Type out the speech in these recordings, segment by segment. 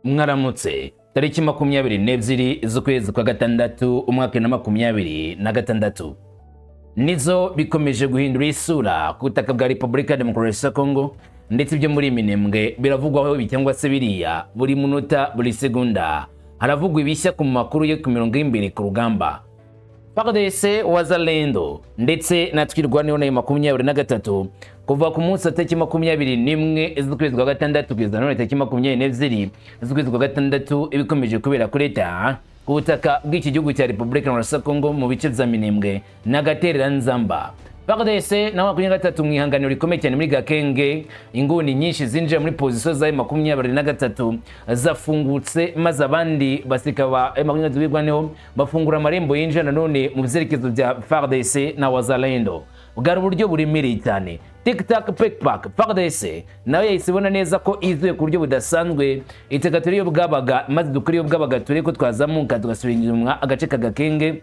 Mwaramutse. Tariki 22 z'ukwezi kwa gatandatu, umwaka na 26, nizo bikomeje guhindura isura ku butaka bwa Repubulika ya Demokarasi ya Kongo, ndetse ibyo muri Minembwe biravugwaho ibi cyangwa se biriya. Buri munota, buri segunda haravugwa ibishya ku makuru yo ku mirongo y'imbere ku rugamba. FARDC, Wazalendo ndetse na Twirwaneho na 23, kuva ku munsi wa tariki 21 z'ukwezi kwa gatandatu kugeza none tariki 22 z'ukwezi kwa gatandatu, ibikomeje kubera kuri leta ku butaka bw'iki gihugu cya Repubulika Demokarasi ya Kongo mu bice bya Minembwe na Gatereranzamba. FARDC na 23 mu ihanganiro rikomeye cyane muri Gakenge, inguni nyinshi zinjira muri position za 23 zafungutse, maze abandi basirikare ba M23 bigwaneho bafungura amarembo yinjira nanone mu byerekezo bya FARDC na Wazalendo. Bwari uburyo buremereye cyane. Tic tac pek pak, FARDC nawe yahise ibona neza ko izuye ku buryo budasanzwe, iteka turi iyo bwabaga, maze dukora iyo bwabaga, turebe ko twazamuka tugasubira inyuma agace ka Gakenge,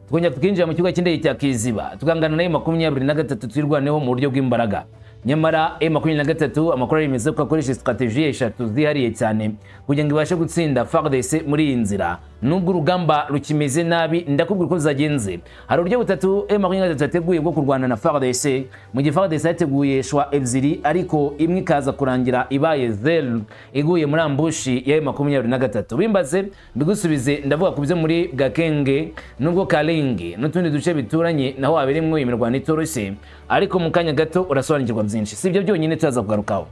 twongera tukinjira mu kibuga cy'indege cya Kiziba, tugangana na 23 twirwaneho mu buryo bw'imbaraga. Nyamara M23, amakuru aremeza ko akoresha strategie eshatu zihariye cyane kugira ngo ibashe gutsinda FARDC muri iyi nzira, nubwo urugamba rukimeze nabi. Ndakubwira uko zagenze. Hari uburyo butatu M23 yateguye bwo kurwana na FARDC, mu gihe FARDC yateguye shwa ebyiri, ariko imwe ikaza kurangira ibaye zeru, iguye muri ambushi ya M23. Bimbaze mbigusubize. Ndavuga ku byo muri Gakenge, nubwo Kalingi n'utundi duce bituranye naho habereyemo imirwano itoroshye, ariko mu kanya gato urasobanukirwa byinshi. Si ibyo byonyine turaza kugarukaho.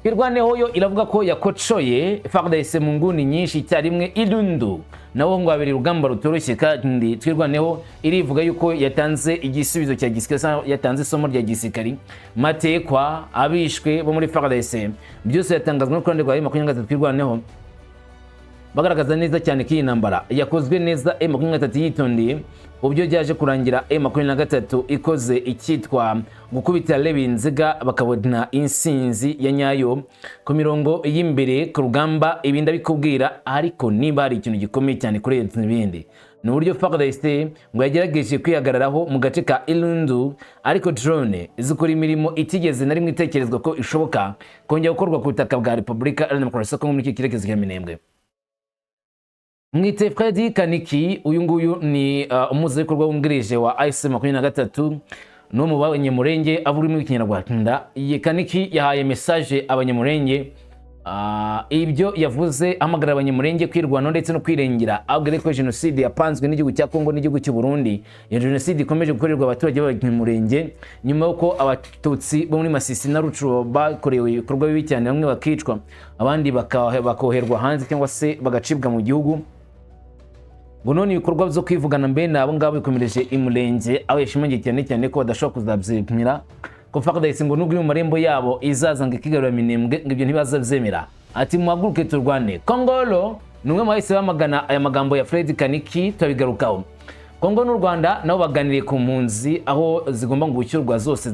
Twirwaneho yo iravuga ko yakocoye FARDC mu nguni nyinshi icyarimwe. Irundu nawo ngo habera urugamba rutoroshye, kandi Twirwaneho irivuga yuko yatanze igisubizo cya gisirikare, yatanze isomo rya gisirikari. Matekwa, abishwe bo muri FARDC, byose yatangazwa no kuruhande rwa M23 Twirwaneho, bagaragaza neza cyane ko iyi ntambara yakozwe neza, M23 yitondeye, uburyo byaje kurangira M23 ikoze icyitwa gukubita Lebinziga, bakabona insinzi ya nyayo ku mirongo y'imbere ku rugamba. Ibi ndabikubwira, ariko niba hari ikintu gikomeye cyane kurenza ibindi, ni uburyo FARDC ngo yagerageje kwihagararaho mu gace ka Irundu, ariko drone zikora imirimo itigeze na rimwe itekerezwa ko ishoboka kongera gukorwa ku butaka bwa Repubulika Iharanira Demokarasi ya Kongo muri iki cyerekezo cya Minembwe. Mwite Freddy Kaniki, uyu nguyu ni umuhuzabikorwa wungirije wa AFC 23, ni mu banyamurenge, avuga ururimi rw'ikinyarwanda. Iyi Kaniki yahaye message abanyamurenge. Ibyo yavuze ahamagarira abanyamurenge kwirwanaho ndetse no kwirengera, ababwira ko jenoside yapanzwe n'igihugu cya Kongo n'igihugu cy'u Burundi, iyo jenoside ikomeje gukorerwa abaturage b'abanyamurenge nyuma y'uko abatutsi bo muri Masisi na Rucuro bakorewe ibikorwa bibi cyane, bamwe bakicwa, abandi bakoherwa hanze cyangwa se bagacibwa mu gihugu. Ngo none ibikorwa byo kwivugana mbene abo ngabo bikomereje imurenge, aho yashimangiye cyane cyane ko badashobora kuzabyemera, ko FARDC ngo nubwo iri mu marembo yabo izaza ngo ikigarura Minembwe, ngo ibyo ntibazabyemera. Ati: "Muhaguruke turwane." Kongolo ni umwe mu bahise bamagana aya magambo ya Fred Kaniki, turabigarukaho. Kongo n'u Rwanda nabo baganiriye ku mpunzi, aho zigomba gushyurwa zose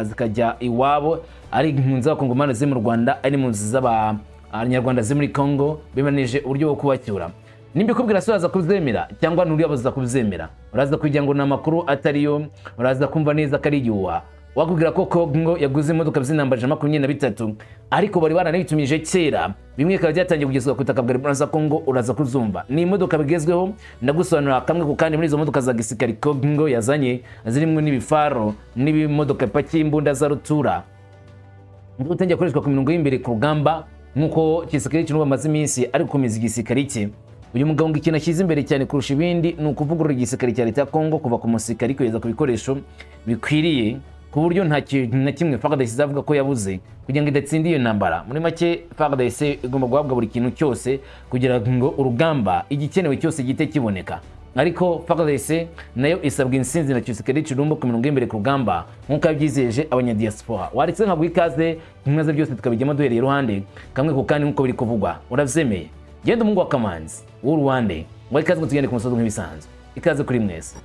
zikajya iwabo, ari impunzi z'abakongomani ziri mu Rwanda, ari impunzi z'abanyarwanda ziri muri Kongo, bemeranije uburyo bwo kubacyura. Nimba ikubwira se uraza kubyemera cyangwa nturiya kubyemera? Uraza kugira ngo ni amakuru atariyo, uraza kumva neza ko ari igihuha. Wakubwira ko Kongo yaguze imodoka z'intambara 123, ariko bari baranabitumije kera, bimwe bikaba byatangiye kugezwa ku butaka bwa Repubulika ya Kongo. Uraza kuzumva ni imodoka bigezweho, ndagusobanurira kamwe ku kandi muri izo modoka za gisirikare Kongo yazanye, zirimo n'ibifaro n'ibimodoka bipakiye imbunda za rutura, utangiye gukoreshwa ku mirongo y'imbere ku rugamba, nk'uko Tshisekedi Tshilombo amaze iminsi ari gukomeza igisirikare cye. Uyu mugabo ngo ikintu ashyize imbere cyane kurusha ibindi ni ukuvugurura igisirikare cya leta ya Kongo, kuva ku musirikari kugeza ku bikoresho bikwiriye, ku buryo nta kintu na kimwe FARDC izavuga ko yabuze kugira ngo idatsinda iyo ntambara. Muri make, FARDC igomba guhabwa buri kintu cyose kugira ngo urugamba, igikenewe cyose gihite kiboneka. Ariko FARDC nayo isabwa insinzi na Tshisekedi Tshilombo ku mirongo y'imbere ku rugamba, nk'uko yabyizeje abanyadiaspora. Waretse nkaguha ikaze, maze byose tukabijyamo duhereye iruhande, kamwe ku kandi, nk'uko biri kuvugwa. Urabyemeye? Genda umuhungu wa Kamanzi w'u Rwanda, ngo ikaze, ngo tugende ku musozi nk'ibisanzwe. Ikaze kuri mwese.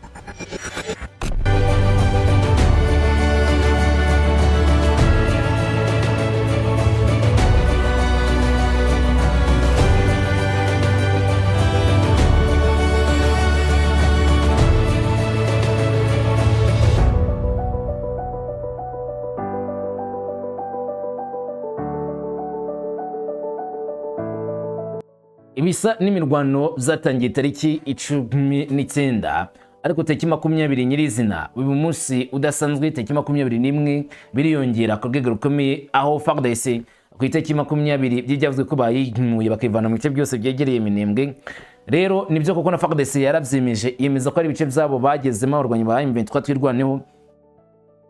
Ibisa n'imirwano byatangiye tariki 19, ariko tariki 20 nyirizina uyu munsi udasanzwe, tariki 21 biriyongera ku rwego rukomeye, aho FARDC ku itariki 20 byavuzwe ko bayimuye bakivana mu bice byose byegereye Minembwe. Rero nibyo koko, na FARDC yarabyemeje, yemeza ko ari ibice byabo bagezemo abarwanyi ba M23 Twirwaneho.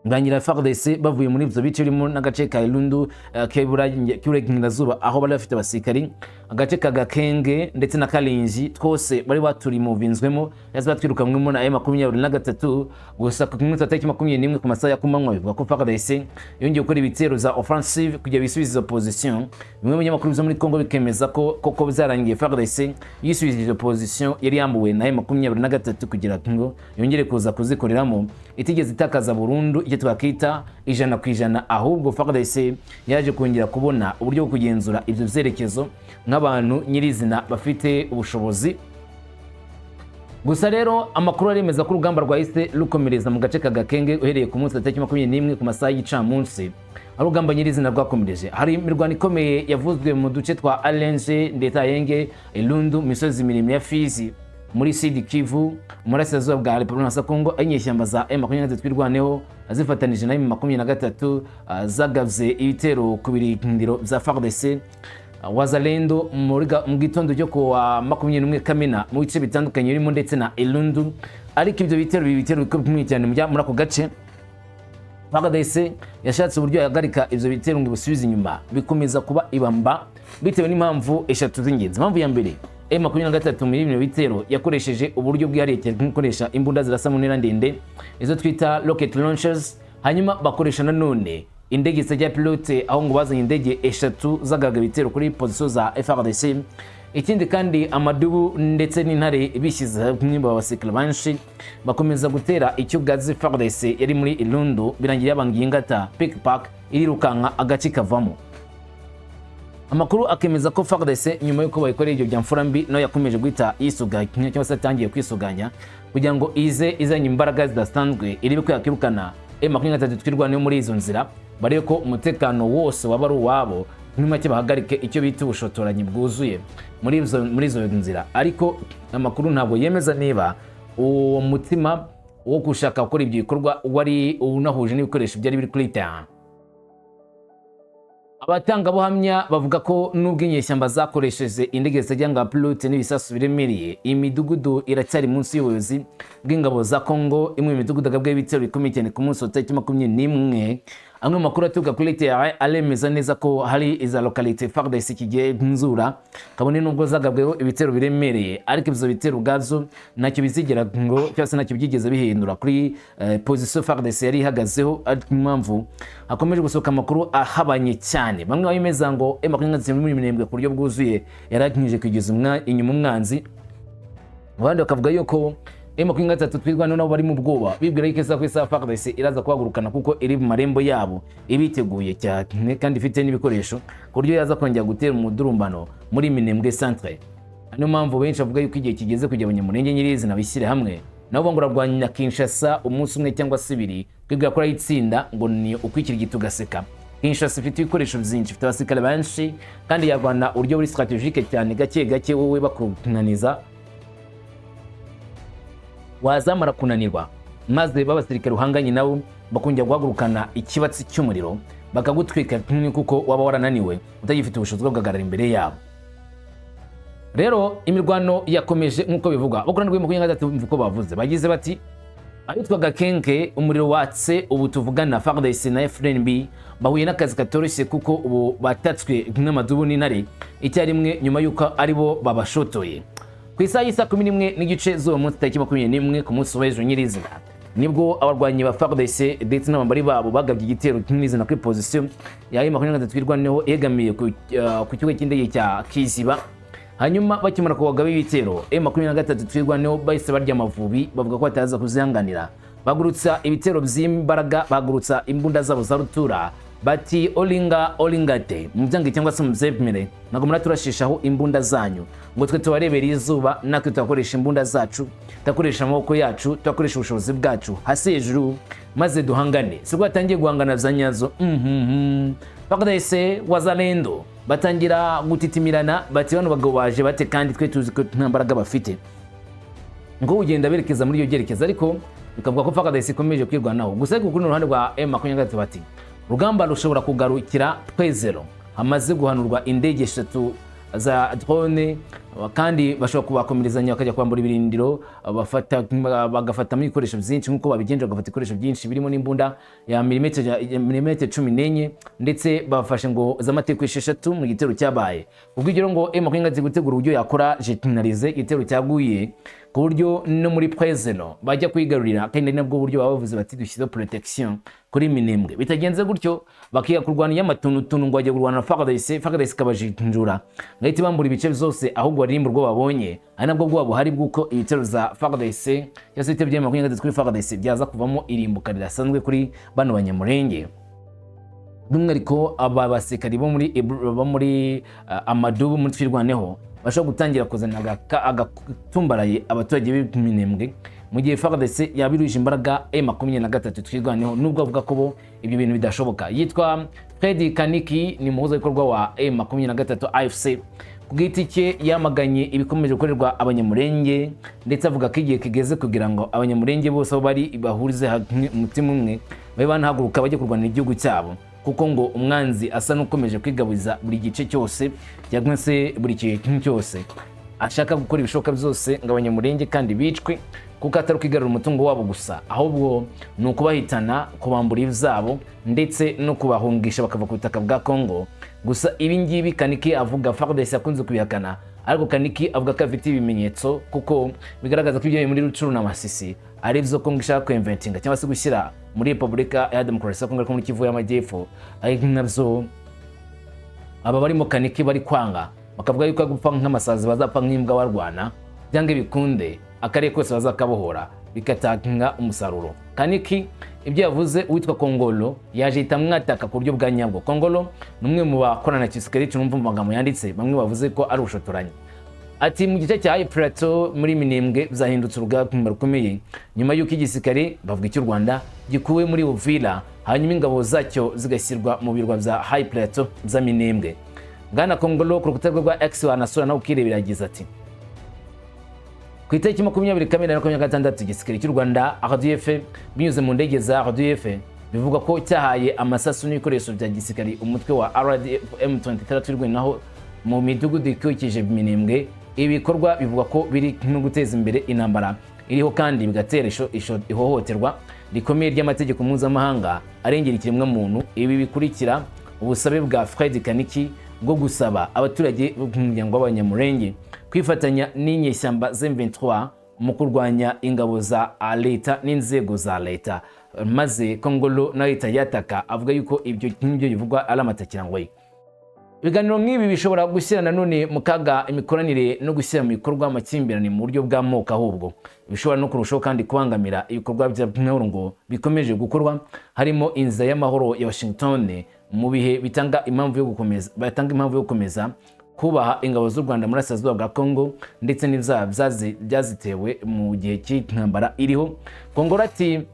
Ngangira FARDC bavuye muri ibyo bice birimo n'agace ka Irundu k'iburengerazuba, aho bari bafite abasirikari, agace ka Gakenge ndetse na Karingi, twose bari baturimuvinzwemo, yari batwirukanwemo na M23. Gusa ku munsi wa tariki 21 ku masaha ya kumanywa, bivuga ko FARDC yongeye gukora ibitero za offensive kugira bisubize izo position. Bimwe mu binyamakuru byo muri Congo bikemeza ko koko byarangiye FARDC yisubije izo position yari yambuwe na M23, kugira ngo yongere kuza kuzikoreramo itigeze itakaza burundu icyo twakita 100%. Ahubwo FARDC yaje kongera kubona uburyo bwo kugenzura ibyo byerekezo nk'abantu nyirizina bafite ubushobozi. Gusa rero amakuru aremeza ko urugamba rwahise rukomereza mu gace ka Gakenge uhereye ku munsi wa tariki 21 ku masaha y'igicamunsi, aho urugamba nyirizina rwakomereje. Hari imirwano ikomeye yavuzwe mu duce twa Alenje ndetse Ayenge, Ilundu, misozi miremire ya Fizi muri Sud Kivu, mu burasirazuba bwa Repubulika ya Kongo, aho inyeshyamba za M23 Twirwaneho zifatanije na M23 zagavye ibitero ku birindiro bya FARDC, Wazalendo, mu gitondo cyo kuwa 21 Kamena, mu bice bitandukanye birimo ndetse na Elundu. Ariko ibyo bitero, ibi bitero bikomeye cyane muri ako gace, FARDC yashatse uburyo yahagarika ivyo bitero ngo ibisubize inyuma, bikomeza kuba ibamba bitewe n'impamvu eshatu z'ingenzi. Impamvu ya mbere, M23 muri bino bitero yakoresheje uburyo bwihariye cyane, nko gukoresha imbunda zirasa mu ntera ndende, izo twita rocket launchers. Hanyuma bakoresha nanone indege zitagira pilote, aho ngo bazanye indege eshatu zagaga ibitero kuri position za FARDC. Ikindi kandi, amadubu ndetse n'intare bishyize hamwe abasirikare benshi bakomeza gutera icyugazi FARDC yari muri Ilundu, birangiye yabangiye ingata pick-pack irirukanka agace kavamo. Amakuru akemeza ko FARDC nyuma y'uko bayikoreye ibyo bya mfura mbi, nayo yakomeje guhita yisuganya cyangwa se yatangiye kwisuganya kugira ngo ize izanye imbaraga zidasanzwe, irebe ko yakirukana M23 Twirwaneho muri izo nzira, barebe ko umutekano wose waba ari uwabo, muri make bahagarike icyo bita ubushotoranyi bwuzuye muri izo nzira. Ariko amakuru ntabwo yemeza niba uwo mutima wo gushaka gukora ibyo bikorwa wari unahuje n'ibikoresho byari biri kuri terrain. Abatangabuhamya bavuga ko nubwo inyeshyamba zakoresheje indege zitagira ngo pilote n'ibisasu biremereye, imidugudu iracyari munsi y'ubuyobozi bw'ingabo za Congo. Imwe mu midugudu agabwaho ibitero bikomeye cyane ku munsi wa tariki 21, amwe mu makuru aturuka kuri terrain aremeza neza ko hari iza localité FARDC kigenzura, kabone nubwo zagabweho ibitero biremereye, ariko ibyo bitero ubwabyo ntacyo bizigera ngo cyangwa se ntacyo byigeze bihindura kuri position FARDC yari ihagazeho. Ariko impamvu hakomeje gusohoka amakuru ahabanye cyane, bamwe bemeza ngo M23 muri Minembwe ku buryo bwuzuye yarakinije kugeza inyuma umwanzi, abandi bakavuga yuko M23 Twirwaneho nabo bari mu bwoba, bibwira yuko isaha ku isaha FARDC iraza kuhagurukana, kuko iri mu marembo yabo ibiteguye cyane kandi ifite n'ibikoresho ku buryo yaza kongera gutera umudurumbano muri Minembwe centre. Niyo mpamvu benshi bavuga yuko igihe kigeze kugira Abanyamurenge nyirizina bishyire hamwe, nabo ngo urarwanya Kinshasa umunsi umwe cyangwa se ibiri, kwibwira ko arayitsinda ngo ni ukwikirigita ugaseka. Kinshasa ifite ibikoresho byinshi, ifite abasirikare benshi, kandi yarwana uburyo buri stratégique cyane, gake gake, wowe bakunaniza, wazamara kunanirwa maze b'abasirikare uhanganye nabo bakongera guhagurukana ikibatsi cy'umuriro bakagutwika, kuko waba warananiwe utagifite ubushobozi bwo guhagarara imbere yabo. Rero imirwano yakomeje nk'uko bivugwa. Bakorana rw'M 23 uko bavuze, bagize bati: "Ahitwa Gakenke umuriro watse ubu tuvugana, FARDC na FDNB bahuye n'akazi katoroshye, kuko ubu batatswe n'amadubu n'intare icyarimwe, nyuma y'uko aribo babashotoye." Ku isaha y'isa 11:30 z'uwo munsi tariki 21, ku munsi w'ejo nyirizina, nibwo abarwanyi ba FARDC ndetse n'abambari babo bagabye igitero nyirizina kuri position ya M23 Twirwaneho yegamiye ku kibuga cy'indege cya Kiziba. Hanyuma bakimara kubagaba ibitero, M23 Twirwaneho bahise barya amavubi, bavuga ko bataza kuzihanganira, bagurutsa ibitero by'imbaraga, bagurutsa imbunda zabo za rutura, bati: "Olinga olingate, mubyange cyangwa se mubyemere, ntabwo muraturashishaho imbunda zanyu ngo twe tubarebere izuba. Natwe turakoresha imbunda zacu, turakoresha amaboko yacu, turakoresha ubushobozi bwacu hasi hejuru, maze duhangane." Sibwo batangiye guhangana bya nyazo. FARDC, Wazalendo Batangira gutitimirana bati: "Bano bagabo baje bate kandi twe tuzi ko nta mbaraga bafite?" Ngo ugenda berekeza muri iyo byerekezo, ariko bikavuga ko FARDC ikomeje kwirwanaho gusa. Ariko kuri ruhande rwa M23 bati urugamba rushobora kugarukira Twezero, hamaze guhanurwa indege eshatu za drone, kandi bashobora kubakomerezanya bakajya kwambura ibirindiro bafata, bagafatamo ibikoresho byinshi nk'uko babigenje, bagafata ibikoresho byinshi birimo n'imbunda ya milimetero 14, ndetse bafashe ngo z'amateko 6 mu gitero cyabaye. Ubwo ibyo ngo M23 gutegura uburyo yakora généraliser igitero cyaguye, ku buryo no muri Prezeno bajya kwigarurira, kandi nabwo buryo baba bavuze bati dushyizeho protection kuri Minembwe. Bitagenze gutyo bakiga kurwana y'amatuntu ngo bajya kurwana na FARDC, FARDC ikabajinjura ngahita bambura ibice byose, ahubwo baririmba urwo babonye. Ari nabwo bwoba buhari bw'uko ibitero za FARDC cyangwa se ibitero bya 23 kuri FARDC byaza kuvamo irimbuka ridasanzwe kuri bano Banyamurenge, by'umwihariko aba basirikari bo muri Amadubu muri Twirwaneho, bashobora gutangira kuzana agatumbaraye abaturage b'Iminembwe, mu gihe FARDC yabiruje imbaraga M23 Twirwaneho, nubwo avuga ko bo ibyo bintu bidashoboka. Yitwa Fred Kaniki, ni umuhuzabikorwa wa M23 AFC. Ku giti cye yamaganye ibikomeje gukorerwa Abanyamurenge, ndetse avuga ko igihe kigeze kugira ngo Abanyamurenge bose aho bari bahurize hamwe umutima umwe, babe banahaguruka bajye kurwanira igihugu cyabo, kuko ngo umwanzi asa n'ukomeje kwigabiza buri gice cyose cyangwa se buri kintu cyose, ashaka gukora ibishoboka byose ngo Abanyamurenge kandi bicwe, kuko atari ukwigarura umutungo wabo gusa, ahubwo ni ukubahitana, kubambura ibyabo, ndetse no kubahungisha bakava ku butaka bwa Congo. Gusa ibi ngibi Kaniki avuga, FARDC akunze kubihakana, ariko Kaniki avuga ko afite ibimenyetso, kuko bigaragaza ko ibyo muri Rucuru na Masisi ari byo Kongo ishaka kwinventinga cyangwa se gushyira muri Repubulika ya Demokarasi ya Kongo, ariko muri Kivu y'Amajyepfo ari nabyo aba barimo Kaniki bari kwanga, bakavuga yuko gupfa nk'amasazi bazapfa nk'imbwa barwana, byanga bikunde akarere kose bazakabohora, bigatanga umusaruro. Kaniki ibyo yavuze, uwitwa Kongolo yaje yita mwataka ku buryo bwa nyabwo. Kongolo ni umwe mu bakorana na Tshisekedi, numva mu magambo yanditse bamwe bavuze ko ari ubushotoranyi. Ati mu gice cya High Plateau muri Minembwe byahindutse urugamba rukomeye nyuma y'uko igisirikare, bavuga icy'u Rwanda, gikuwe muri Uvira, hanyuma ingabo zacyo zigashyirwa mu birwa bya High Plateau bya Minembwe. Bwana Kongolo ku rukuta rwe rwa X wanasura nawe ukirebera yagize ati: "Ku itariki 20 Kamena 2026, igisirikare cy'u Rwanda RDF binyuze mu ndege za RDF bivugwa ko cyahaye amasasu n'ibikoresho bya gisirikare umutwe wa RDF M23 naho mu midugudu ikikije Minembwe. Ibi bikorwa bivugwa ko biri no guteza imbere intambara iriho, kandi bigatera ihohoterwa rikomeye ry'amategeko mpuzamahanga arengera ikiremwamuntu. Ibi bikurikira ubusabe bwa Fred Kaniki bwo gusaba abaturage b'umuryango w'Abanyamurenge kwifatanya n'inyeshyamba M23 mu kurwanya ingabo za leta n'inzego za leta." Maze Kongolo na leta yataka avuga yuko ibyo nk'ibyo bivugwa ari amatakirangwe. Ibiganiro nk'ibi bishobora gushyira nanone mu kaga imikoranire no gushyira mu bikorwa amakimbirane mu buryo bw'amoko, ahubwo bishobora no kurushaho kandi kubangamira ibikorwa by'amahoro ngo bikomeje gukorwa, harimo inzira y'amahoro ya Washington, mu bihe bitanga impamvu yo gukomeza batanga impamvu yo gukomeza kubaha ingabo z'u Rwanda muri Burasirazuba bwa Congo, ndetse n'ibyaha byazitewe mu gihe cy'intambara iriho. Kongolo ati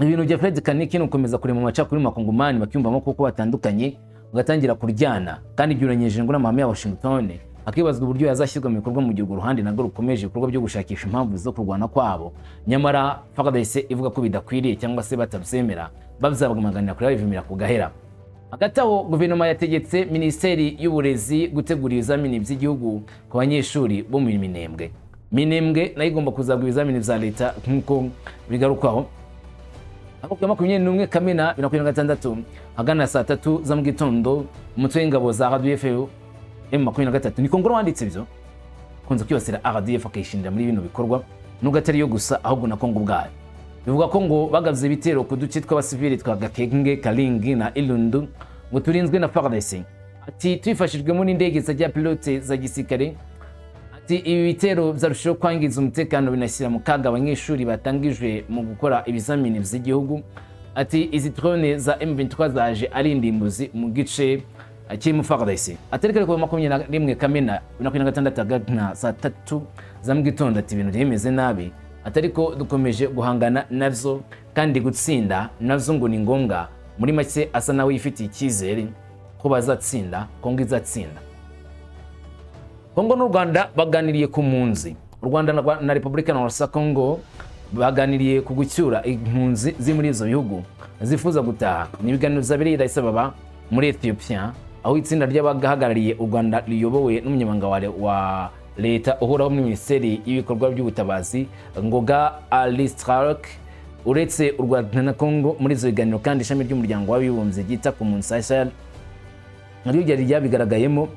ibintu bya Fred Kaniki ni ugukomeza kurema amacakubiri mu Bakongomani, bakiyumvamo kuko batandukanye, bagatangira kuryana, kandi byuranyije ngo n'amahame ya Washington hakibazwa uburyo yazashyirwa mu bikorwa mu gihe urwo ruhande narwo rukomeje ibikorwa byo gushakisha impamvu zo kurwana kwabo, nyamara FARDC ivuga ko bidakwiriye cyangwa se batabyemera, babyamaganira kure, babivumira ku gahera. Hagati aho guverinoma yategetse Minisiteri y'Uburezi gutegura ibizamini by'igihugu ku banyeshuri bo mu Minembwe. Minembwe nayo igomba kuzagwa ibizamini bya leta nk'uko bigarukwaho. Aho ku ya 21 Kamena 2026, ahagana saa 3 za mu gitondo, umutwe w'ingabo za RDF M23, ni Kongolo wanditse ibyo, kunze kwibasira RDF akayishinja muri bino bikorwa, nubwo atari yo gusa ahubwo na Kongo ubwayo. Bivuga ko ngo bagavye ibitero ku duce tw'abasivili twa Gakenge, Kalingi na Ilundu ngo turinzwe na FARDC. Ati tubifashijwemo n'indege za pilote za gisirikare. Ati ibi bitero byarushijeho kwangiza umutekano, binashyira mu kaga abanyeshuri batangijwe mu gukora ibizamini by'igihugu. Ati izi drone za M23 zaje ari indimbuzi mu gice kirimo FARDC. Ati ariko 21 Kamena 2026 ahagana saa 3 za mu gitondo, ati ibintu bimeze nabi, ati ariko dukomeje guhangana navyo kandi gutsinda navyo ngo ni ngombwa. Muri make asa nawe yifitiye icyizere. ko bazatsinda, Kongo izatsinda. Kongo n'u Rwanda baganiriye ku mpunzi. U Rwanda na Repubulika ya Kongo baganiriye ku gucyura impunzi ziri muri izo bihugu zifuza gutaha. Ni ibiganiro byabereye i Addis Ababa muri Ethiopia, aho itsinda ry'abahagarariye u Rwanda riyobowe n'umunyamabanga wa leta uhoraho muri Minisiteri y'ibikorwa by'ubutabazi, Ngoga Aristarque. Uretse u Rwanda na Kongo, muri izo biganiro kandi ishami ry'Umuryango w'Abibumbye ryita ku mpunzi, HCR, naryo ryari ryabigaragayemo.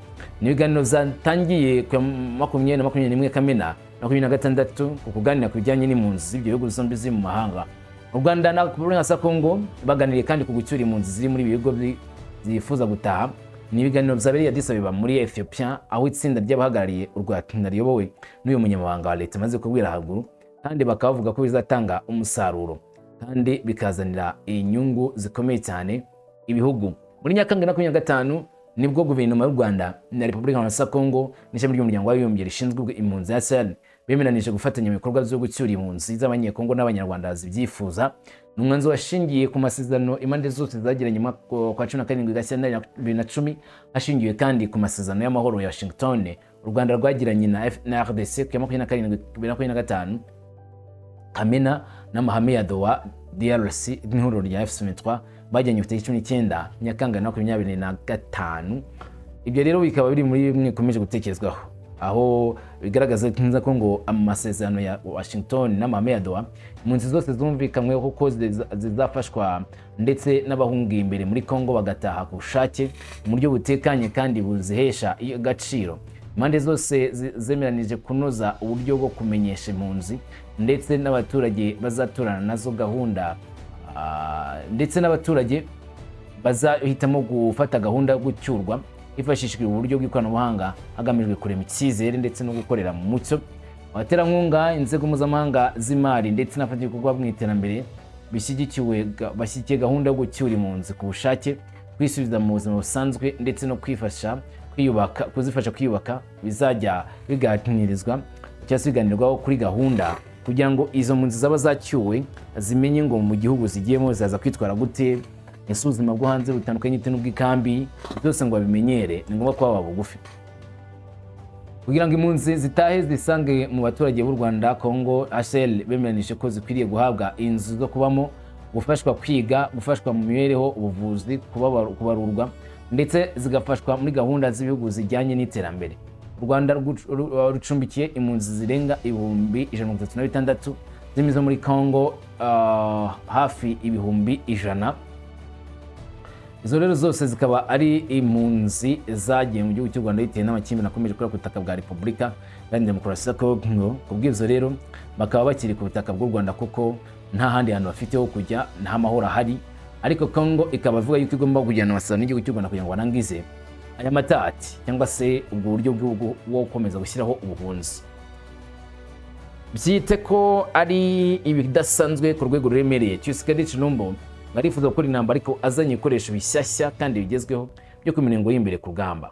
Ni ibiganiro byatangiye ku ya 20 na 21 Kamena 26 ku kuganira ku bijyanye n'impunzi z'ibyo bihugu zombi ziri mu mahanga. U Rwanda na Repubulika ya Kongo baganiriye kandi ku gucyura impunzi ziri muri ibi bihugu zifuza gutaha. Ni ibiganiro byabereye Addis Abeba muri Ethiopia, aho itsinda ry'abahagarariye u Rwanda riyobowe n'uyu munyamabanga wa leta amaze kubwira haruguru, kandi bakaba bavuga ko bizatanga umusaruro kandi bikazanira inyungu zikomeye cyane ibihugu. Muri Nyakanga 25 nibwo guverinoma y'u Rwanda na Repubulika ya Kongo n'ishami ry'Umuryango w'Abibumbye rishinzwe impunzi, HCR, bemeranije gufatanya mu bikorwa byo gucyura impunzi z'Abanyekongo n'Abanyarwanda zibyifuza. Ni umwanzuro washingiye ku masezerano impande zose zagiranye mu mwaka kwa 17 Gashyantare 2010, hashingiwe kandi ku masezerano y'amahoro ya Washington u Rwanda rwagiranye na RDC ku ya 27 2025 Kamena, n'amahame ya Doha DRC n'ihuriro rya F23 bajyanye ku itariki 19 Nyakanga 2025. Ibyo rero bikaba biri muri bimwe bikomeje gutekerezwaho, aho bigaragaza neza ko ngo amasezerano ya Washington n'amahame ya Doha, impunzi zose zumvikanyweho ko zizafashwa, ndetse n'abahungiye imbere muri Congo bagataha ku bushake mu buryo butekanye kandi buzihesha agaciro. Impande zose zemeranije kunoza uburyo bwo kumenyesha impunzi ndetse n'abaturage bazaturana nazo gahunda, ndetse n'abaturage bazahitamo gufata gahunda yo gucyurwa hifashishijwe uburyo bw'ikoranabuhanga, hagamijwe kurema icyizere ndetse no gukorera mu mucyo. Abaterankunga, inzego mpuzamahanga z'imari ndetse n'abafatanyabikorwa mu iterambere bashyigikiye gahunda yo gucyura impunzi ku bushake, kwisubiza mu buzima busanzwe ndetse no kwifasha kwiyubaka, kuzifasha kwiyubaka. Bizajya biganirizwa cyangwa se biganirwaho kuri gahunda kugira ngo izo mpunzi zaba zacyuwe zimenye ngo mu gihugu zigiyemo zaza kwitwara gute, ese ubuzima bwo hanze butandukanye gute n'ubw'ikambi, byose ngo babimenyere. Ni ngombwa kuba bugufi kugira ngo impunzi zitahe zisange mu baturage b'u Rwanda, Congo. HCR bemeranije ko zikwiriye guhabwa inzu zo kubamo, gufashwa kwiga, gufashwa mu mibereho, ubuvuzi, kubarurwa, ndetse zigafashwa muri gahunda z'ibihugu zijyanye n'iterambere. U Rwanda rucumbikiye impunzi zirenga 136,000, zirimo izo muri Congo hafi 100,000. Izo rero zose zikaba ari impunzi zagiye mu gihugu cy'u Rwanda bitewe n'amakimbirane akomeje kubera ku butaka bwa Repubulika Iharanira Demokarasi ya Kongo. Ku bw'ibyo rero bakaba bakiri ku butaka bw'u Rwanda kuko nta handi hantu bafite ho kujya, nta mahoro ahari. Ariko Kongo ikaba ivuga yuko igomba kugirana amasezerano n'igihugu cy'u Rwanda kugira ngo barangize aya matati, cyangwa se ubwo buryo bwo gukomeza gushyiraho ubuhunzi. Byite ko ari ibidasanzwe ku rwego ruremereye. Tshisekedi Tshilombo arifuza gukora intambara ariko azanye ibikoresho bishyashya kandi bigezweho byo ku mirongo y'imbere ku rugamba.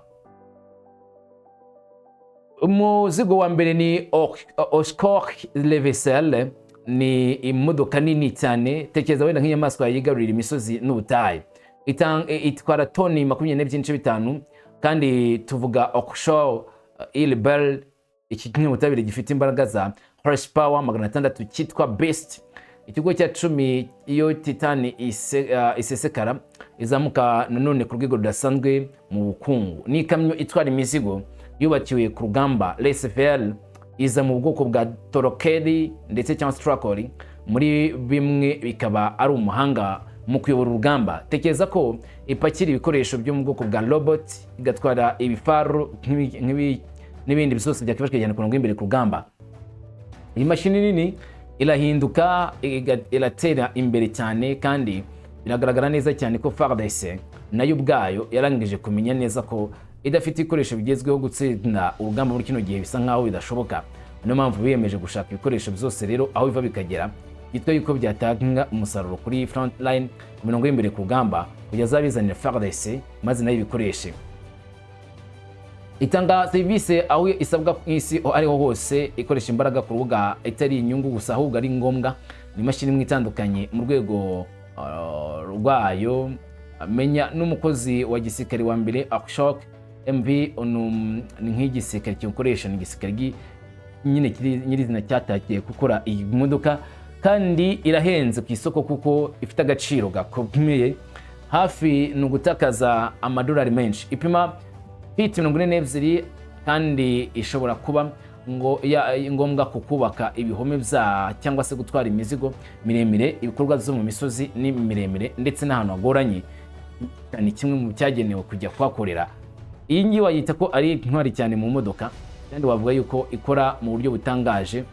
Umuzigo wa mbere ni Oshkosh Levesel, ni imodoka nini cyane, tekereza wenda nk'inyamaswa yigarurira imisozi n'ubutayu. Itwara toni 22.5, kandi tuvuga Oshkosh Ilbel. Iki kinyabutabire gifite imbaraga za horsepower 600 cyitwa Beast. Ikigo cya 10 iyo titani isesekara izamuka nanone ku rwego rudasanzwe mu bukungu. Ni ikamyo itwara imizigo yubakiwe ku rugamba. RSFL iza mu bwoko bwa torokeri ndetse cyangwa se trakori, muri bimwe bikaba ari umuhanga mu kuyobora urugamba. Tekereza ko ipakira ibikoresho byo mu bwoko bwa robot, igatwara ibifaru n'ibindi byose byakwifashishwa cyane ku murongo w'imbere ku rugamba. Iyi mashini nini irahinduka, iratera imbere cyane, kandi biragaragara neza cyane ko FARDC nayo ubwayo yarangije kumenya neza ko idafite ibikoresho bigezweho, gutsinda urugamba muri kino gihe bisa nkaho bidashoboka. Niyo mpamvu biyemeje gushaka ibikoresho byose rero aho biva bikagera byitwa yuko byatanga umusaruro kuri front line, ku mirongo y'imbere ku rugamba, kugeza bizanira FARDC maze nayo ibikoreshe. Itanga serivisi aho isabwa ku isi, aho ariho hose, ikoresha imbaraga ku rubuga, itari inyungu gusa ahubwo ari ngombwa. Ni imashini imwe itandukanye mu rwego rwayo. Menya n'umukozi wa gisirikare wa mbere Ashok MV ni nk'igisirikare gikoresha, ni igisirikare nyine kiri nyirizina cyatakiye gukora iyi modoka, kandi irahenze ku isoko kuko ifite agaciro gakomeye, hafi ni ugutakaza amadolari menshi. Ipima feet 42 kandi ishobora kuba ngo ngombwa ku kubaka ibihome bya cyangwa se gutwara imizigo miremire, ibikorwa byo mu misozi ni miremire ndetse n'ahantu hagoranye. Ni kimwe mu cyagenewe kujya kuhakorera. Iyi ngiyi wayita ko ari intwari cyane mu modoka, kandi wavuga yuko ikora mu buryo butangaje.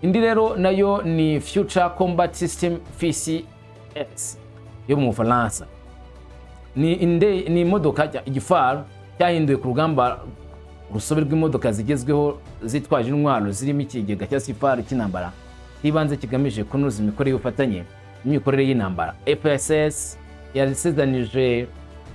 Indi rero nayo ni Future Combat System FCS yo mu Bufaransa. Ni imodoka, igifaru cyahinduwe ku rugamba, urusobe rw'imodoka zigezweho zitwaje intwaro zirimo ikigega cyangwa se igifaru cy'intambara cy'ibanze kigamije kunoza imikorere y'ubufatanye n'imikorere y'intambara. FSS yasezanije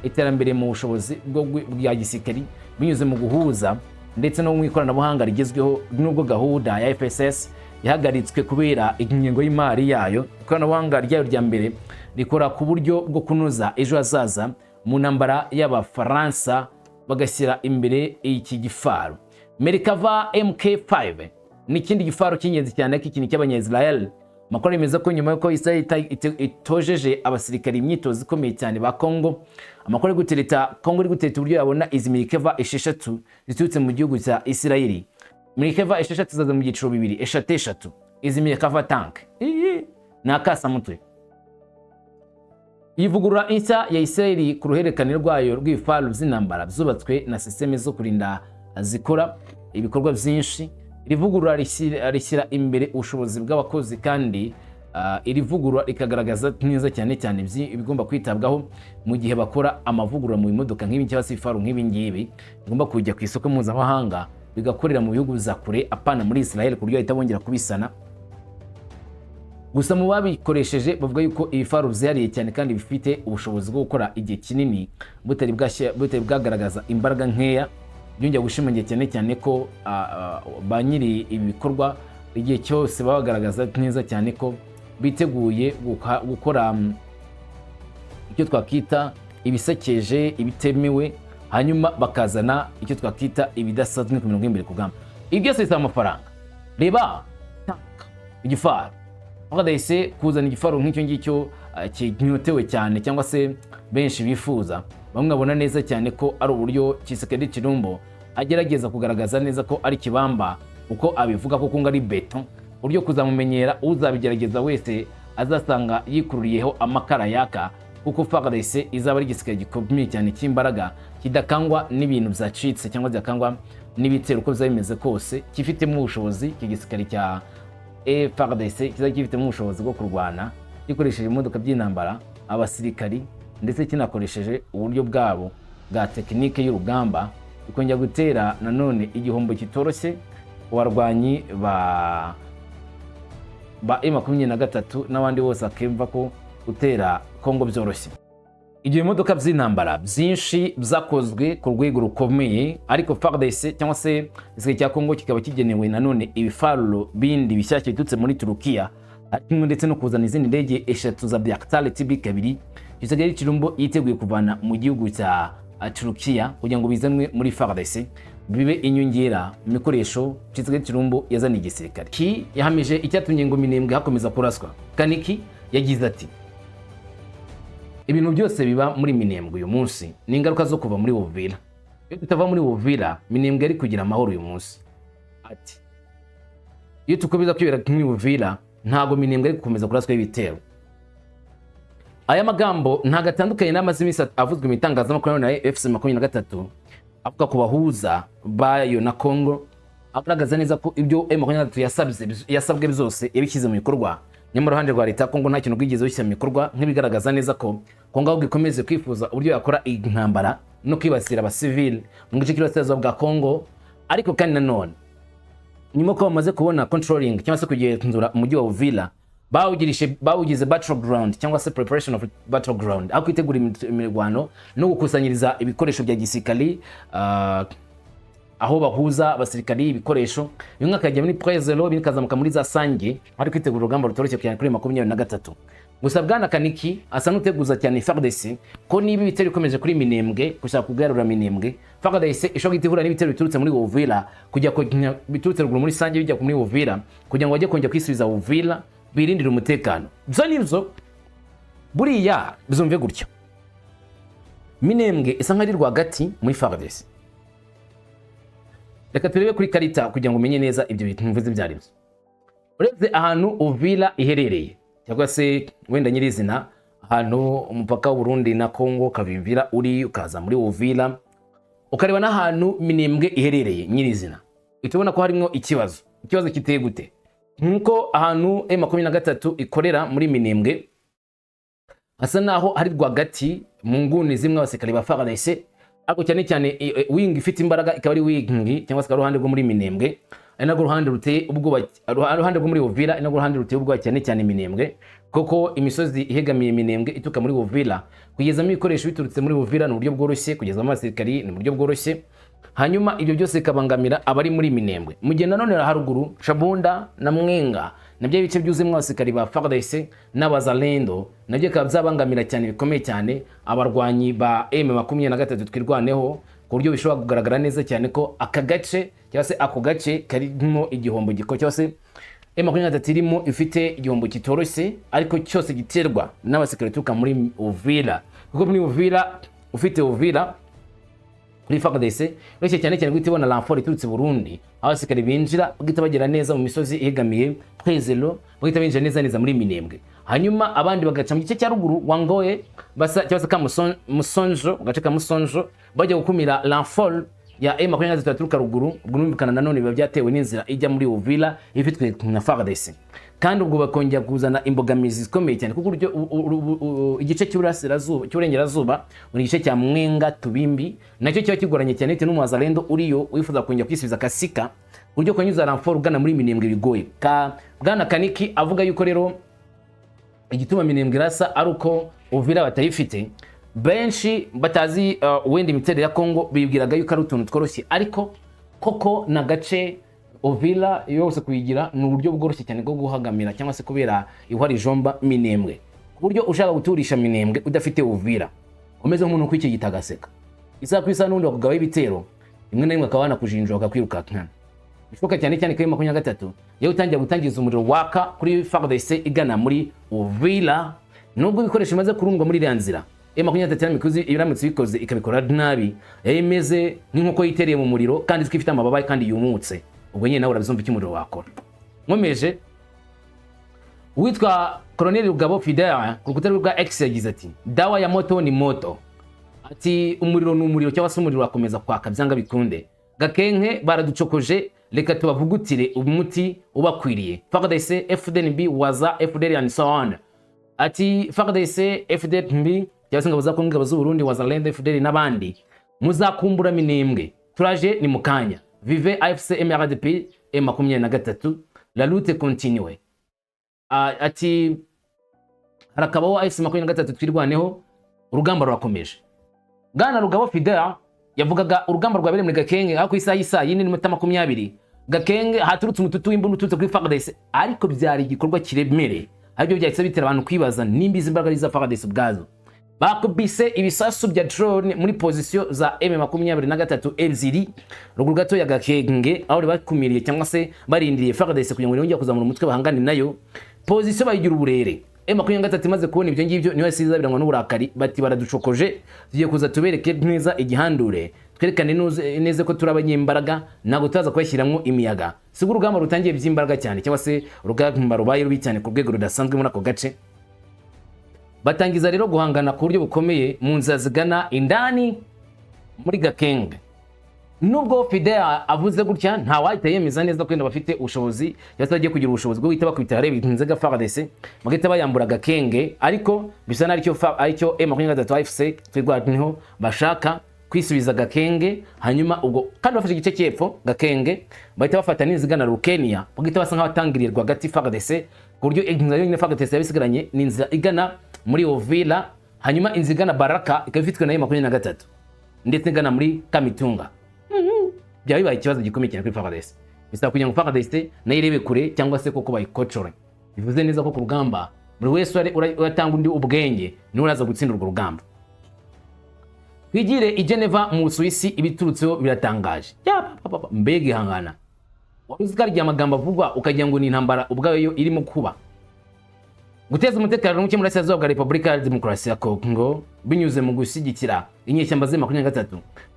iterambere mu bushobozi bwa gisirikari binyuze mu guhuza ndetse no mu ikoranabuhanga rigezweho. Nubwo gahunda ya FSS yahagaritswe kubera ingengo y'imari yayo, ikoranabuhanga ryayo rya mbere rikora ku buryo bwo kunoza ejo hazaza mu ntambara y'Abafaransa, bagashyira imbere iki gifaru. Merkava MK5 ni ikindi gifaru cy'ingenzi cyane, ariko ikintu cy'Abanya-Israel. Amakuru yemeza ko nyuma y'uko Israel itojeje abasirikari imyitozo ikomeye cyane ba Congo, amakuru ari gutereta Congo iri gutereta uburyo yabona izi Merkava 6 ziturutse mu gihugu cya Israel. Merkava 6 zaza mu byiciro bibiri, eshatu eshatu. Izi Merkava tank iyi ni akasamutwe. Ivugurura nshya ya Israel ku ruhererekane rwayo rw'ibifaru by'intambara byubatswe na sisiteme zo kurinda zikora ibikorwa byinshi. Iri vugurura rishyira imbere ubushobozi bw'abakozi, kandi iri vugurura rikagaragaza neza cyane cyane ibigomba kwitabwaho mu gihe bakora amavugurura mu bimodoka nk'ibi cyangwa se ibifaru nk'ibi ngibi bigomba kujya ku isoko mpuzamahanga, bigakorera mu bihugu bya kure, apana muri Israel, ku buryo bahita bongera kubisana. Gusa mu babikoresheje bavuga yuko ibifaru byihariye cyane kandi bifite ubushobozi bwo gukora igihe kinini butari bwagaragaza imbaraga nkeya. Byongera gushimangira cyane cyane ko ba nyiri ibi bikorwa igihe cyose baba bagaragaza neza cyane ko biteguye gukora icyo twakita ibisekeje, ibitemewe, hanyuma bakazana icyo twakita ibidasanzwe ku mirongo y'imbere ku rugamba. Ibi byose bisaba amafaranga. Reba tank, igifaru FARDC, kuzana igifaru nk'icyo ngicyo kinyotewe cyane cyangwa se benshi bifuza, bamwe babona neza cyane ko ari uburyo Tshisekedi Tshilombo agerageza kugaragaza neza ko ari kibamba, uko abivuga kuko ngo ari beto, uburyo kuzamumenyera uzabigerageza wese azasanga yikururiyeho amakara yaka, kuko FARDC izaba ari igisirikare gikomeye cyane cy'imbaraga, kidakangwa n'ibintu byacitse cyangwa byakangwa n'ibitero uko bizaba bimeze kose, gifitemo ubushobozi. Iki gisirikare cya FARDC kizaba gifitemo ubushobozi bwo kurwana gikoresheje imodoka by'intambara, abasirikari, ndetse kinakoresheje uburyo bwabo bwa tekinike y'urugamba, bikongera gutera nanone igihombo kitoroshye ku barwanyi ba M23 n'abandi bose bakemva ko gutera Kongo byoroshye. Ibyo bimodoka by'intambara byinshi byakozwe ku rwego rukomeye, ariko FARDC cyangwa se igisirikare cya Kongo kikaba kigenewe nanone ibifaru bindi bishyashya biturutse muri Turukiya, kimwe ndetse no kuzana izindi ndege eshatu za Bayraktar TB2 Tshisekedi Tshilombo yiteguye kuvana mu gihugu cya Turukiya kugira ngo bizanwe muri FARDC, bibe inyongera mu bikoresho Tshisekedi Tshilombo yazaniye igisirikare. Ki yahamije icyatumye ngo Minembwe hakomeza kuraswa. Kaniki yagize ati: "Ibintu byose biba muri Minembwe uyu munsi ni ingaruka zo kuva muri Uvira. Iyo tutava muri Uvira, Minembwe yari kugira amahoro uyu munsi." Ati: "Iyo tukomeza kwibera muri Uvira, ntabwo Minembwe ari gukomeza kuraswaho ibitero." Aya magambo ntabwo atandukanye n'amaze iminsi avuzwe mu itangazamakuru na FC 23, avuga ku bahuza bayo na Congo, agaragaza neza ko ibyo M23 yasabwe byose yabishyize mu bikorwa, nyamara uruhande rwa leta ya Congo nta kintu rwigeze rushyira mu bikorwa, nk'ibigaragaza neza ko Congo ahubwo ikomeze kwifuza uburyo yakora intambara no kwibasira abasivili mu gice cy'iburasirazuba bwa Congo. Ariko kandi nanone nyuma ko bamaze kubona controlling cyangwa se kugenzura umujyi wa Uvira, bawugize battleground cyangwa se preparation of battleground, aho kwitegura imirwano no gukusanyiriza ibikoresho bya gisirikari, aho bahuza abasirikari, ibikoresho, bimwe akajya muri Point Zéro, ibindi bikazamuka muri za Sange, ari kwitegura urugamba rutoroshye cyane kuri 23. Gusa bwana Kaniki asa n'uteguza cyane FARDC ko niba ibitero bikomeje kuri Minembwe, gushaka kugarura Minembwe, FARDC ishobora guhita ihura n'ibitero biturutse muri Uvira kujya biturutse ruguru muri Sange bijya muri Uvira, kugira ngo bajye kongera kwisubiza Uvira, birindire umutekano. Byo nibyo, buriya bizumve gutyo: Minembwe isa nk'ari rwagati muri FARDC. Reka turebe kuri karita kugira ngo umenye neza ibyo bintu mvuze ibyo ari byo. Uretse ahantu Uvira iherereye, cyangwa se wenda nyirizina ahantu umupaka w'Uburundi na Congo Kavimvira uri, ukaza muri Uvira, ukareba n'ahantu Minembwe iherereye nyirizina, uhita ubona ko harimo ikibazo. Ikibazo kiteye gute? Nkuko ahantu M23 ikorera muri Minembwe hasa naho ari rwagati mu nguni zimwe abasirikare ba FARDC, ariko cyane cyane wing ifite imbaraga ikaba ari wing cyangwa se uruhande rwo muri Minembwe, ari narwo ruhande ruteye ubwoba, uruhande rwo muri Uvira ari narwo ruhande ruteye ubwoba cyane cyane Minembwe, kuko imisozi ihegamiye Minembwe ituruka muri Uvira, kugezamo ibikoresho biturutse muri Uvira ni uburyo bworoshye, kugezamo abasirikari ni uburyo bworoshye. Hanyuma ibyo byose bikabangamira abari muri Minembwe, mu gihe nanone haruguru Shabunda na Mwenga nabyo ibice byuzuyemo abasirikari ba FARDC n'Abazalendo, nabyo bikaba byabangamira cyane bikomeye cyane abarwanyi ba M23 Twirwaneho, ku buryo bishobora kugaragara neza cyane ko aka gace cyangwa se ako gace karimo igihombo giko, cyangwa se M23 irimo ifite igihombo kitoroshye, ariko cyose giterwa n'abasirikare baturuka muri Uvira, kuko muri Uvira ufite Uvira kuri FARDC uretse cyane cyane guhita ibona renfort iturutse Burundi, aho abasirikare binjira bagahita bagera neza mu misozi ihegamiye Twezero, bagahita binjira neza neza muri Minembwe, hanyuma abandi bagaca mu gice cya ruguru Wangoye basa cyangwa se ka Musonjo, mu gace ka Musonjo, bajya gukumira renfort ya M23 yaturuka ruguru. Ubwo numvikana nanone biba byatewe n'inzira ijya muri Uvira ifitwe na FARDC, kandi ubwo bakongera kuzana imbogamizi zikomeye cyane, kuko uburyo igice cy'uburasirazuba, cy'uburengerazuba, buri gice cya Mwenga Tubimbi nacyo kiba kigoranye cyane bitewe n'umwazalendo uriyo wifuza kongera kwisubiza Kasika, uburyo kunyuza renfort ugana muri Minembwe bigoye. Ka bwana Kaniki avuga yuko rero igituma Minembwe irasa ari uko Uvira batayifite. Benshi batazi wenda imiterere ya Congo bibwiraga yuko ari utuntu tworoshye, ariko koko na gace Uvira yose kuyigira ni uburyo bworoshye cyane bwo guhagamira cyangwa se kubera ihwa rijomba Minembwe, ku buryo ushaka guturisha Minembwe udafite Uvira umeze nk'umuntu ukwikigita agaseka isaha ku isaha, n'ubundi bakugabaho ibitero, rimwe na rimwe akaba banakujinjura, bakakwirukankana. Bishoboka cyane cyane ko iyo 23 iyo utangira gutangiza umuriro waka kuri FARDC igana muri Uvira, nubwo ibikoresho bimaze kurundwa muri iriya nzira, M23 iramutse ibikoze ikabikora nabi, yari imeze nk'inkoko yitereye mu muriro kandi izwi ifite amababa kandi yumutse. Ubwo nyine nawe urabyumva icyo umuriro wakora. Nkomeje, uwitwa Colonel Rugabo Fidel ku rukuta rwe rwa X yagize ati: "Dawa ya moto ni moto." Ati: "Umuriro ni umuriro," cyangwa se umuriro urakomeza kwaka byanga bikunde. "Gakenke baraducokoje, reka tubavugutire umuti ubakwiriye. FARDC, FDNB, Waza, FDL and so on." Ati: "FARDC, FDNB cyangwa se ingabo za Kongo, ingabo z'u Burundi, Wazalendo, FDL n'abandi, muzakumbura Minembwe, turaje ni mukanya. Vive AFC MRDP M23, la lutte continue." Ati: "Harakabaho AFC 23 Twirwaneho, urugamba rurakomeje." Bwana Rugabo Fidel yavugaga urugamba rwabereye muri Gakenge, aho ku isaha y'isaa 4:20 Gakenge haturutse umututu w'imbunda uturutse kuri FARDC, ariko byari igikorwa kiremereye, aribyo byahise bitera abantu kwibaza nimba izi mbaraga ari iza FARDC ubwazo. Bakubise ibisasu bya drone muri position za M23 ebyiri ruguru gato ya Gakenge, aho bari bakumiriye cyangwa se barindiriye FARDC kugira ngo yongere kuzamura umutwe bahangane nayo. Position bayigira uburere. M23 imaze kubona ibyo ngibyo niyo yasize birangwa n'uburakari, bati: "Baraducokoje, tugiye kuza tubereke neza igihandure, twerekane neza ko turi abanyembaraga, ntabwo turaza kubashyiramo imiyaga." Sibwo urugamba rutangiye by'imbaraga cyane, cyangwa se urugamba rubaye rubi cyane ku rwego rudasanzwe muri ako gace. Batangiza rero guhangana ku buryo bukomeye mu nzira zigana indani muri Gakenge. Nubwo Fidel avuze gutya, nta wahita yemeza neza ko wenda bafite ubushobozi cyangwa se bagiye kugira ubushobozi bwo guhita bakubita hareba inzega FARDC bagahita bayambura Gakenge, ariko bisa n'aricyo aricyo M23 AFC Twirwaneho bashaka, kwisubiza Gakenge. Hanyuma ubwo kandi bafashe igice cy'epfo Gakenge, bahita bafata n'inzigana Rukenia, bagahita basa nk'abatangiriye rwagati FARDC, ku buryo inzira yonyine FARDC yabisigaranye ni inzira igana muri Uvira, hanyuma inzira igana Baraka ikaba ifitwe na M23, ndetse igana muri Kamitunga. Byaba bibaye ikibazo gikomeye cyane kuri FARDC. Bisaba kugira ngo FARDC nayo irebe kure cyangwa se koko bayikocore. Bivuze neza ko ku rugamba Buri wese uratanga undi ubwenge niwe uraza gutsinda urwo rugamba. Twigire i Geneva mu Busuwisi. Ibiturutseho biratangaje. Ya, pa, pa, pa, mbega ihangana! Wari uzi ko hari igihe amagambo avugwa ukagira ngo ni intambara ubwayo irimo kuba? Guteza umutekano muke muri Burasirazuba bwa Repubulika ya Demokarasi ya Kongo binyuze mu gushyigikira inyeshyamba za 23,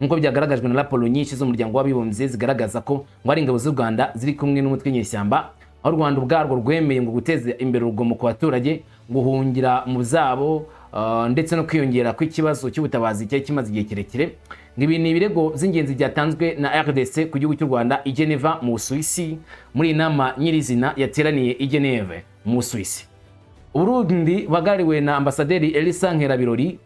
nk'uko byagaragajwe na raporo nyinshi z'Umuryango w'Abibumbye zigaragaza ko ngo ari ingabo z'u Rwanda ziri kumwe n'umutwe w'inyeshyamba, aho u Rwanda ubwarwo rwemeye ngo guteza imbere urugomo ku baturage, guhungira mu zabo, ndetse no kwiyongera kw'ikibazo cy'ubutabazi cyari kimaze igihe kirekire. Ngo ibi ni ibirego by'ingenzi byatanzwe na RDC ku gihugu cy'u Rwanda i Geneva mu Busuwisi, muri iyi nama nyirizina yateraniye i Geneve mu Busuwisi. Uburundi buhagarariwe na Ambasaderi Elisa Nkerabirori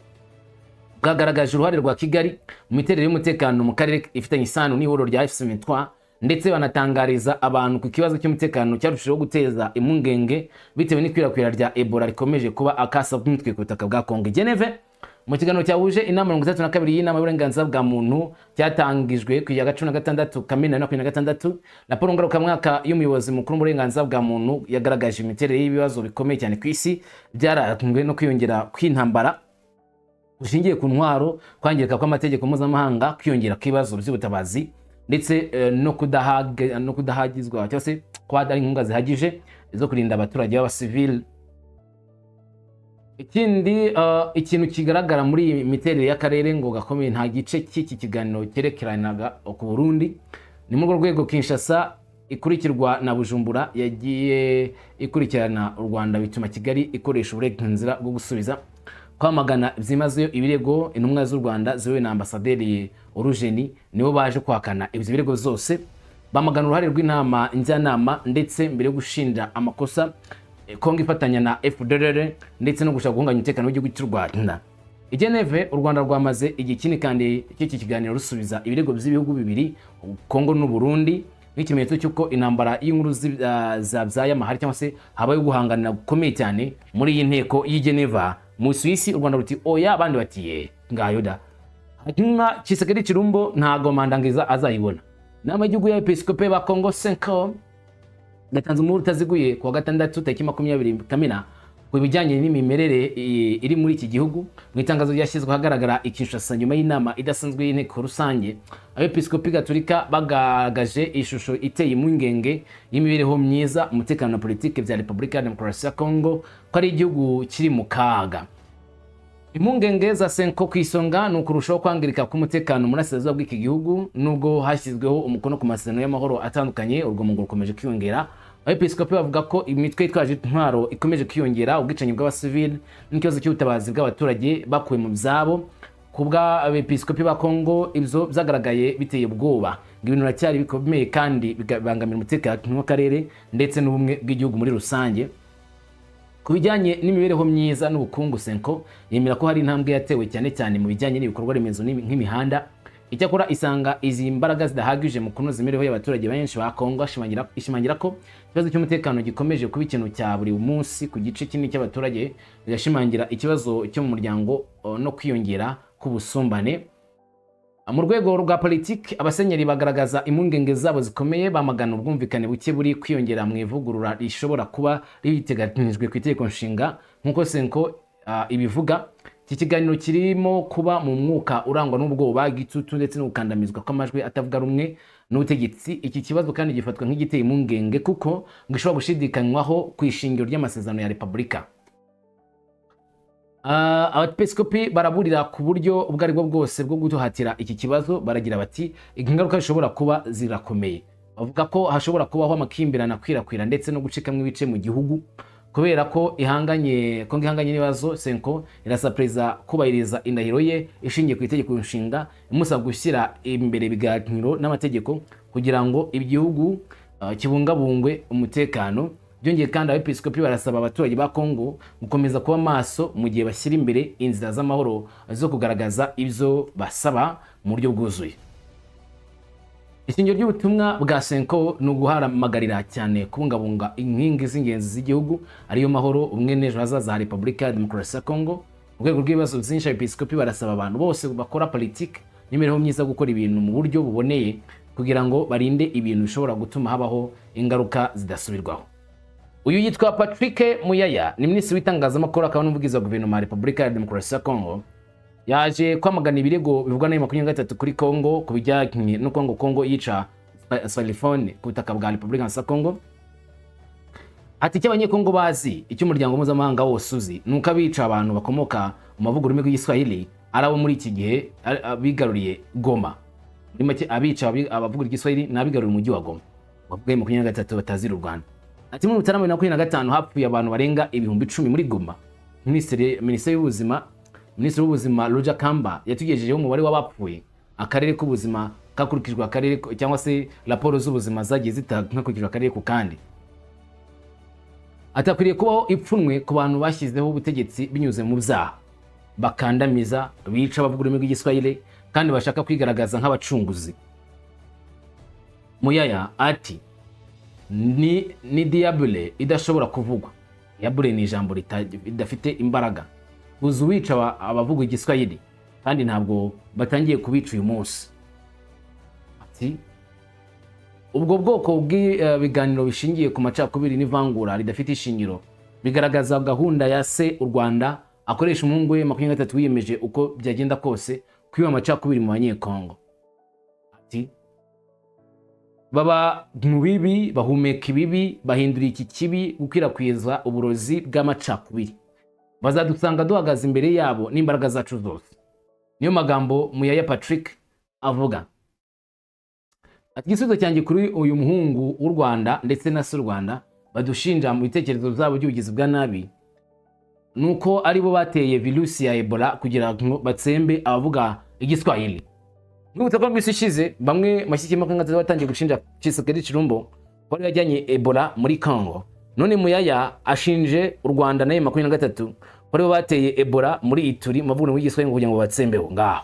bwagaragaje uruhare rwa Kigali mu miterere y'umutekano mu karere ifitanye isano n'ihuriro rya AFC/M23, ndetse banatangariza abantu ku kibazo cy'umutekano cyarushijeho guteza impungenge bitewe n'ikwirakwira rya Ebola rikomeje kuba akasa bw'umutwe ku butaka bwa Kongo. Geneve, mu kiganiro cyahuje inama 32 y'Inama y'Uburenganzira bwa Muntu cyatangijwe ku ya 16 Kamena 2026, raporo ngarukamwaka y'umuyobozi mukuru w'uburenganzira bwa muntu yagaragaje imiterere y'ibibazo bikomeye cyane ku isi byaranzwe no kwiyongera kw'intambara gushingiye ku ntwaro, kwangirika kw'amategeko mpuzamahanga, kwiyongera kw'ibibazo by'ubutabazi, ndetse no kudahagizwa cyangwa se kuba hari inkunga zihagije zo kurinda abaturage b'abasivili. Ikindi, ikintu kigaragara muri iyi miterere y'akarere ngo gakomeye, nta gice cy'iki kiganiro cyerekeranaga ku Burundi. Ni muri urwo rwego Kinshasa ikurikirwa na Bujumbura yagiye ikurikirana u Rwanda, bituma Kigali ikoresha uburenganzira bwo gusubiza kwamagana byimazeyo ibirego. Intumwa z'u Rwanda ziyobowe na Ambasaderi Urujeni nibo baje kwakana ibyo birego zose, bamagana uruhare rw'inama njyanama, ndetse mbere yo gushinja amakosa Kongo ifatanya na FDLR ndetse no gushaka guhungabanya umutekano w'igihugu cy'u Rwanda. I Geneve, u Rwanda rwamaze igihe kinini kandi cy'iki kiganiro rusubiza ibirego by'ibihugu bibiri, Kongo n'u Burundi, nk'ikimenyetso cy'uko intambara y'inkuru zabyaye amahari cyangwa se habaye guhanganira gukomeye cyane muri iyi nteko y'i Geneva mu Suisse. U Rwanda ruti oya, abandi bati ye. Ngayo da. Hanyuma Tshisekedi Tshilombo ntago mandangiza azayibona. Inama y'igihugu y'Abepiskopi ba Congo, CENCO, gatanze umuburo utaziguye ku wa gatandatu tariki 20 Kamena ku bijyanye n'imimerere iri muri iki gihugu. Mu itangazo ryashyizwe ahagaragara i Kinshasa nyuma y'inama idasanzwe y'inteko rusange, Abepiskopi Gatolika bagaragaje ishusho iteye impungenge y'imibereho myiza, umutekano na politiki bya Repubulika ya Demokarasi ya Congo, ko ari igihugu kiri mu kaga. Impungenge za CENCO ku isonga ni ukurushaho kwangirika k'umutekano mu burasirazuba bw'iki gihugu. Nubwo hashyizweho umukono ku masezerano y'amahoro atandukanye, urugomo ngo rukomeje kwiyongera. Abepiskopi bavuga ko imitwe yitwaje intwaro ikomeje kwiyongera, ubwicanyi bw'abasivili n'ikibazo cy'ubutabazi bw'abaturage bakuwe mu byabo. Ku bw'Abepiskopi ba Kongo, ibyo byagaragaye biteye ubwoba, ngo ibintu biracyari bikomeye kandi bibangamira umutekano w'akarere ndetse n'ubumwe bw'igihugu muri rusange. Ku bijyanye n'imibereho myiza n'ubukungu, CENCO yemera ko hari intambwe yatewe, cyane cyane mu bijyanye n'ibikorwa remezo nk'imihanda. Icyakora isanga izi mbaraga zidahagije mu kunoza imibereho y'abaturage benshi ba Kongo. Ishimangira ko ikibazo cy'umutekano gikomeje kuba ikintu cya buri munsi ku gice kinini cy'abaturage, bigashimangira ikibazo cyo mu muryango no kwiyongera k'ubusumbane. Mu rwego rwa politiki, abasenyeri bagaragaza impungenge zabo zikomeye, bamagana ubwumvikane buke buri kwiyongera mu ivugurura rishobora kuba riteganijwe ku itegeko nshinga, nk'uko CENCO ibivuga. Iki kiganiro kirimo kuba mu mwuka urangwa n'ubwoba, igitutu ndetse no gukandamizwa kw'amajwi atavuga rumwe n'ubutegetsi. Iki kibazo kandi gifatwa nk'igiteye impungenge kuko ngo ishobora gushidikanywaho ku ishingiro ry'amasezerano ya repubulika. Abepiskopi baraburira ku buryo ubwo aribwo bwose bwo guhatira iki kibazo. Baragira bati ingaruka zishobora kuba zirakomeye. Bavuga ko hashobora kubaho amakimbirane akwirakwira ndetse no gucikamo ibice mu gihugu. Kubera ko ihanganye, Kongo ihanganye n'ibibazo, CENCO irasaba perezida kubahiriza indahiro ye ishingiye ku itegeko nshinga imusaba gushyira imbere ibiganiro n'amategeko kugira ngo igihugu kibungabungwe umutekano. Byongeye kandi, Abepiskopi barasaba abaturage ba Kongo gukomeza kuba maso mu gihe bashyira imbere inzira z'amahoro zo kugaragaza ibyo basaba mu buryo bwuzuye. Ishingiro ry'ubutumwa bwa CENCO ni uguhamagarira cyane kubungabunga inkingi z'ingenzi z'igihugu, ariyo mahoro, ubumwe n'ejo hazaza ha Repubulika ya Demokarasi ya Kongo. Mu rwego rw'ibibazo byinshi, Abepiskopi barasaba abantu bose bakora politiki n'imibereho myiza gukora ibintu mu buryo buboneye kugira ngo barinde ibintu bishobora gutuma habaho ingaruka zidasubirwaho. Uyu yitwa Patrick Muyaya, ni minisitiri w'itangazamakuru akaba n'umuvugizi wa guverinoma ya Repubulika ya Demokarasi ya Kongo. Yaje kwamagana ibirego bivugwa na 23 kuri Kongo ku bijyanye no ngo Kongo yica Swahilifone ku butaka bwa Repubulika ya Kongo. Ati: "Icyo Abanyekongo bazi, icyo umuryango mpuzamahanga wose uzi, ni uko abica abantu bakomoka mu bavuga ururimi rw'Igiswahili ari abo muri iki gihe bigaruriye Goma." Muri make, abica abavuga Igiswahili ni abigaruriye umujyi wa Goma, bavuga 23 batazira u Rwanda. Ati: "Muri Mutarama 2025 hapfuye abantu barenga 10,000 muri Goma. Minisiteri y'ubuzima, Minisitiri w'ubuzima Roger Kamba yatugejejeho umubare w'abapfuye. Akarere k'ubuzima kakurikijwe akarere cyangwa se raporo z'ubuzima zagiye zitanga hakurikijwe akarere ku kandi." Atakwiriye kubaho ipfunwe ku bantu bashyizeho ubutegetsi binyuze mu byaha, bakandamiza, bica abavuga ururimi rw'Igiswahili kandi bashaka kwigaragaza nk'abacunguzi. Muyaya ati: Ni diable idashobora kuvugwa." Diable ni ijambo ridafite imbaraga. Uzi uwica abavuga Igiswahili, kandi ntabwo batangiye kubica uyu munsi. Ati: "Ubwo bwoko bw'ibiganiro bishingiye ku macakubiri n'ivangura ridafite ishingiro bigaragaza gahunda ya se u Rwanda akoresha umuhungu we 23 wiyemeje uko byagenda kose kwiba amacakubiri mu Banyekongo." Ati: "Baba mu bibi, bahumeka ibibi, bahindura iki kibi gukwirakwiza uburozi bw'amacakubiri. Bazadusanga duhagaze imbere yabo n'imbaraga zacu zose." Niyo magambo Muyaya Patrick avuga. Ati: "Igisubizo cyanjye kuri uyu muhungu w'u Rwanda ndetse na se u Rwanda badushinja mu bitekerezo byabo by'ubugizi bwa nabi, ni uko aribo bateye virusi ya Ebola kugira ngo batsembe abavuga Igiswahili." Nibutse ko mu minsi ishize bamwe mashyikiye 23 batangiye gushinja Tshisekedi Tshilombo ko yari yajyanye Ebola muri Congo. None Muyaya ashinje u Rwanda na 23 ko aribo bateye Ebola muri Ituri mu bavuga rw'Igiswahili kugira ngo batsembeho. Ngaho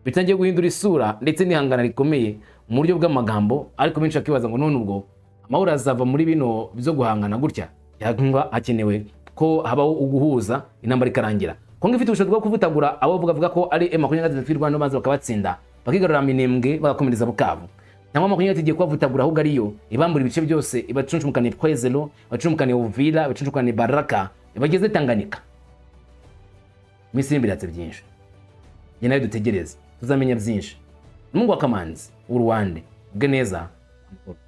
bitangiye guhindura isura ndetse n'ihangana rikomeye mu buryo bw'amagambo, ariko benshi bakibaza ngo none ubwo amahoro azava muri bino byo guhangana gutya, cyangwa hakenewe ko habaho uguhuza intambara ikarangira? Kongo ifite ubushobozi bwo kuvutagura abo bavuga ko ari M23 twirwanaho, maze bakabatsinda, bakigarurira Minembwe, bagakomereza Bukavu, cyangwa 23 igiye kubavutagura ahubwo ariyo ibambura ibice byose, ibacuncumukane Point Zéro, ibacuncumukane Uvira, ibacuncumukane Baraka, ibageze Tanganyika? Iminsi iri imbere yatse byinshi, njye nawe dutegereze, tuzamenya byinshi. Mungu wa Kamanzi w'Uruwande ubwe neza, amahoro.